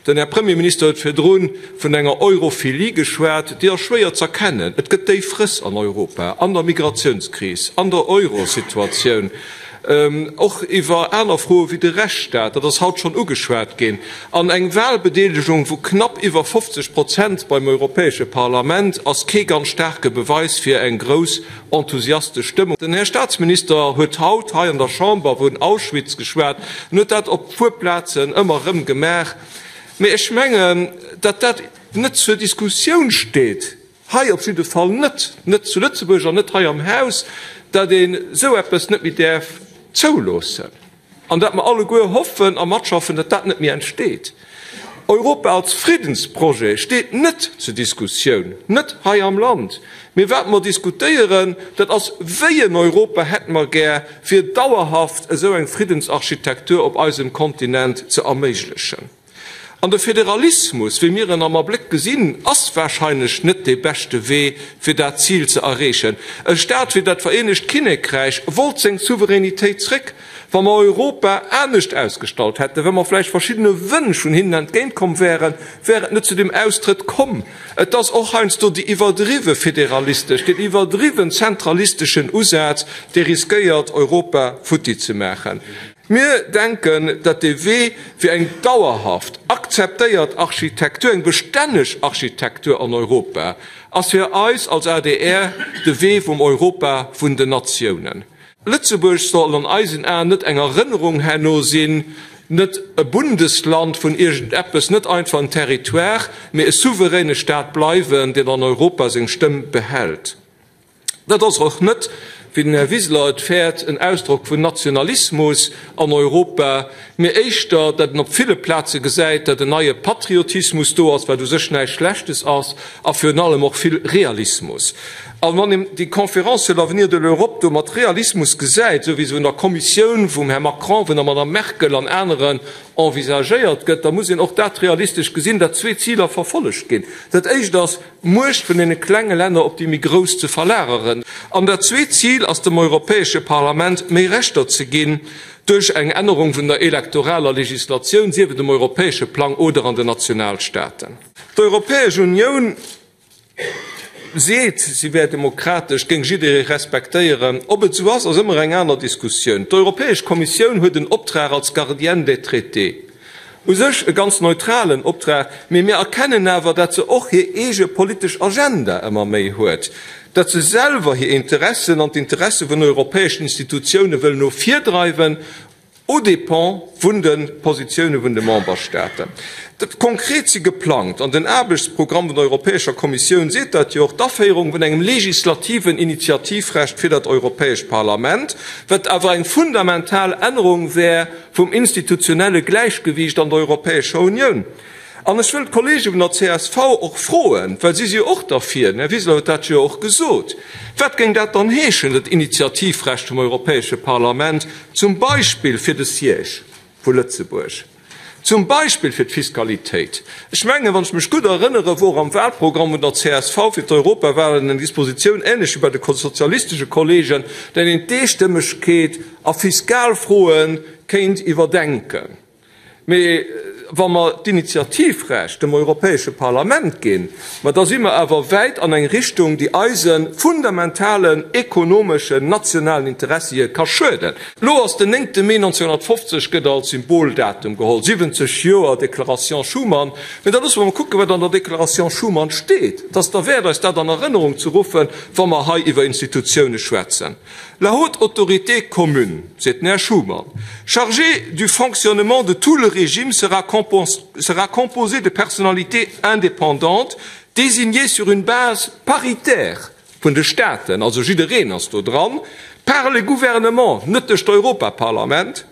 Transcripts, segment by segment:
Den Här Premierminister huet virdru vun enger Europhilie geschwat, déi ass schwéier z'erkennen. Et gëtt déif Rëss an Europa, an der Migratiounskris, an der Eurosituatioun, och iwwer aner Froe wéi de Rechtsstaat, dat ass haut schonn ugeschwat ginn. An eng Wahlbedeelegung vu knapp iwwer 50 Prozent beim Europäesche Parlament ass kee ganz staarke Beweis fir eng grouss enthusiastesch Stëmmung. Den Här Staatsminister huet haut hei an der Chamber vun Auschwitz geschwat. En huet dat op puer Plazen ëmmer erëm gemaach. Mee ech mengen, datt dat net zur Diskussioun steet, hei op jidde Fall net, net zu Lëtzebuerg an net hei am Haus, datt een esou eppes net méi däerf zouloossen. An datt mer alleguer hoffen a matschaffen, datt dat net méi entsteet. Europa als Friddensprojet steet net zur Diskussioun, net hei am Land. Mee wat mer diskutéieren, dat ass, Wéi en Europa hätte mer gär, fir dauerhaft esou eng Friddensarchitektur op eisem Kontinent ze erméiglechen? An de Federalismus, wéi mir en am Abléck gesinn, ass wahrscheinlech net dee beschte Wee, fir dat Zil ze erreechen. E Staat wéi dat Vereenegt Kinnekräich wollt seng Souveränitéit zréck. Wa mer Europa anescht ausgestallt hätten, wa mer vläicht verschiddene Wënsch vun hinnen entgéintkomm wären, wär et net zu deem Austrëtt komm. Et ass och heiansdo déi iwwerdriwwe federalistesch, deen iwwerdriwwen zentralisteschen Usaz, dee riskéiert, Europa futti ze maachen. Mir denken, datt dee Wee fir eng dauerhaft akzeptéiert Architektur, eng bestänneg Architektur an Europa, ass fir eis als adr de Wee vum Europa vun den Natiounen. Lëtzebuerg soll an eisen Aen net eng Erënnerung herno sinn, net e Bundesland vun iergendeppes, net einfach en Territoire, mee e souveräne Staat bleiwen, deen an Europa seng Stëmm behält. Dat ass och net, wéi den Här Wiseler et fäert, en Ausdrock vun Nationalismus an Europa, mee éischter, datt een op ville Plaze gesäit, datt en neie Patriotismus do ass, wat u sech näischt Schlechtes ass, a virun allem och vill Realismus. A wann een déi Conférence sur l'avenir de l'Europe do mat Realismus gesäit, esou wéi se vun der Kommissioun, vum Här Macron, vun der Madame Merkel an aneren envisagéiert gëtt, da muss een och dat realistesch gesinn, datt zwee Ziler verfollegt ginn. Dat éischt ass, d'Muecht vun deene klenge Länner op déi méi grouss ze verlageren. An dat zweet Zil ass, dem Europäesche Parlament méi Rechter ze ginn duerch eng Ännerung vun der elektoraler Legislatioun, sief et um europäesche Plang oder an den Nationalstaaten. D'Europäesch Unioun seet, si wär demokratesch, géing jidderee respektéieren. Ob et esou ass, ass ëmmer eng aner Diskussioun. D'Europäesch Kommissioun huet en Optrag als Gardienne des traités. U sech e ganz neutralen Optrag, mee mir erkennen awer, datt se och hir eege politesch Agenda ëmmer méi huet, datt se selwer hir Interessen an d'Interesse vun europäeschen Institutioune wëll no vir dreiwen, aux dépens vun de Positioune vun de Memberstaaten. Konkret si geplangt, an den Aarbechtsprogramm vun der Europäescher Kommissioun seet dat jo och, d'Aféierung vun engem legislativen Initiativrecht fir dat Europäescht Parlament, wat awer eng fundamental Ännerung wär vum institutionelle Gläichgewiicht an der Europäescher Unioun. An ech wëll d'Kollege vun der csv och froen, well si si jo och derfir, den Här Wiseler huet dat jo och gesot, Wat géing dat dann heeschen, dat Initiativrecht vum Europäesche Parlament, zum Beispill fir de Siège vu Lëtzebuerg, zum Beispill fir d'Fiskalitéit? Ech mengen, wann ech mech gutt erënnere, wor am Wahlprogramm vun der csv fir d'Europawahlen eng Dispositioun, ähnlech wéi bei de sozialistesche Kollegen, dat een d'Eestëmmegkeet a fiskal Froe kéint iwwerdenken. Mee wa mer d'Initiativrecht dem Europäesche Parlament ginn, ma da si mer awer wäit an eng Richtung, déi eise fundamentalen ekonomeschen nationalen Interessie ka schueden. Elo ass den néngte Mee 1950, gëtt als Symboldatum geholl, 70 Joer Déclaration Schuman. Mee da loosse mer mol kucken, wat an der Déclaration Schuman steet. Et ass derwäert, eis dat an Erënnerung ze ruffen, wa mer hei iwwer Institutioune schwätzen. La haute autorité commune, seet den Här Schuman, chargée du fonctionnement de tout le régime sera sera composée de personnalités indépendantes désignées sur une base paritaire vun de Staaten, also jiddereen ass do dran, par les gouvernements, net duerch d'Europaparlament.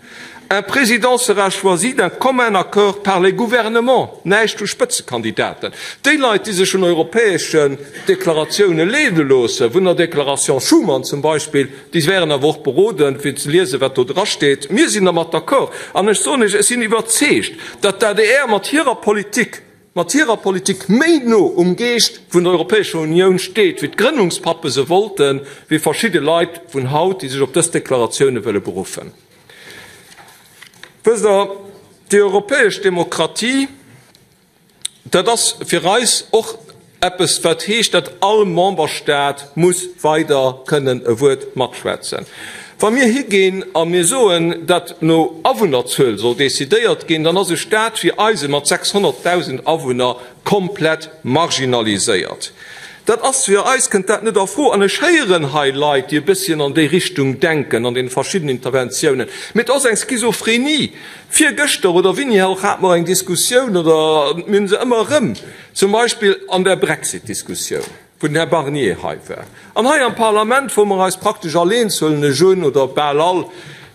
Un président sera choisi d'un commun accord par les gouvernements, näischt vu Spëtzekandidaten. Déi Leit, déi sech vun europäeschen Deklaratioune leede loossen, vun der Déclaration Schuman zum Beispill, déi wären awer och beroden, fir ze liesen, wat do drasteet. Mir sinn dermat d'accord. An ech soen Iech, ech sinn iwwerzeegt, datt d'ADR mat hirer Politik, mat hirer Politik méi no um Geescht vun der Europäescher Unioun steet, wéi d'Grënnungspappe se wollten, wéi verschidde Leit vun haut, déi sech op dës Deklaratioune wëlle beruffen. Wësst Der, déi europäesch Demokratie. Dat ass fir eis och eppes, wat heescht, datt all Memberstaat muss weider kënnen e Wuert matschwätzen. Wa mir higinn a mir soen, datt no Awunnerzuel soll decidéiert ginn, dann ass e Staat wéi eise mat 600.000 Awunner komplett marginaliséiert. Dat ass fir eis, kënnt dat net a Fro. An ech héieren hei Leit, déi e bësschen an déi Richtung denken an deene verschiddenen Interventiounen. Mee et ass eng Schizophrenie. Virgëschter oder wéini och hate mer eng Diskussioun, oder mir hunn se ëmmer erëm, zum Beispill an der Brexit-Diskussioun, wou den Här Barnier hei war. An hei am Parlament, wou mer eis praktesch all eens, huelen ech un, oder bal all,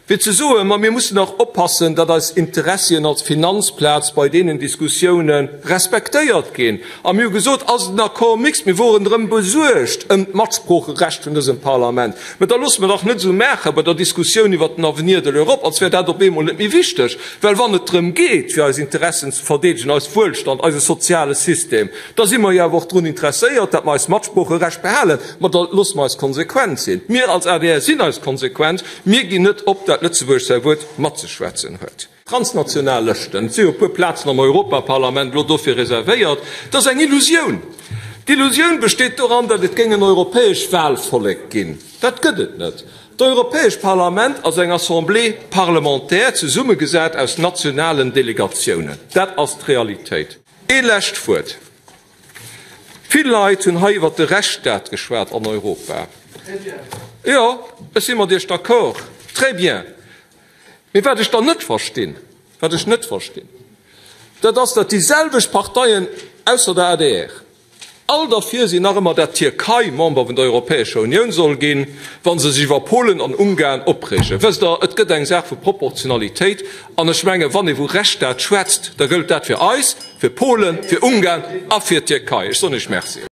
fir ze soen, ma mir mussen och oppassen, datt eis Interessien als Finanzplaz bei deenen Diskussioune respektéiert ginn. A mir hu gesot, ass et en Accord mixte, mir woren drëm besuergt ëm d'Matsproocherecht vun dësem Parlament. Mä da loosse mer dach net esou maache bei der Diskussioun iwwert den Avenir de l'Europe, als wär dat op eemol net méi wichteg. Well wann et drëm geet, fir eis Interessen ze verdeedegen, eis Wuelstand, eise soziale System, da si mer jo awer och drun interesséiert, datt mer eist Matsproocherecht behalen. Ma da loosse mer eis konsequent sinn. Mir als adr sinn eis konsequent. Mir ginn net op, datt Lëtzebuerg säi Wuert matzeschwätzen huet. Transnational Lëschten, et si jo e puer Plazen am Europaparlament elo dofir reservéiert, dat ass eng Illusioun. D'Illusioun besteet doran, datt et géing en europäesch Wahlvollek ginn. Dat gëtt et net. D'Europäesch Parlament ass eng Assemblée parlementaire, zesummegesat aus nationalen Delegatiounen. Dat ass d'Realitéit. Ee lescht Wuert. Vill Leit hunn hei iwwert de Rechtsstaat geschwat an Europa. Jo, ech si mat Iech d'accord. Très bien. Mee wat ech dann net verstinn, wat ech net verstinn, dat ass, datt déi selwecht Parteien, ausser der adr, all derfir sinn nach ëmmer, dat d'Tierkei Member vun der Europäescher Unioun soll ginn, wa se sech iwwer Polen an Ungarn opreegen. Wësst Der, et gëtt eng Saach vu Proportionalitéit. An ech mengen, wann ee vu Rechtsstaat schwätzt, da gëllt dat fir eis, fir Polen, fir Ungarn a fir d'Tierkei. Ech soen Iech Merci.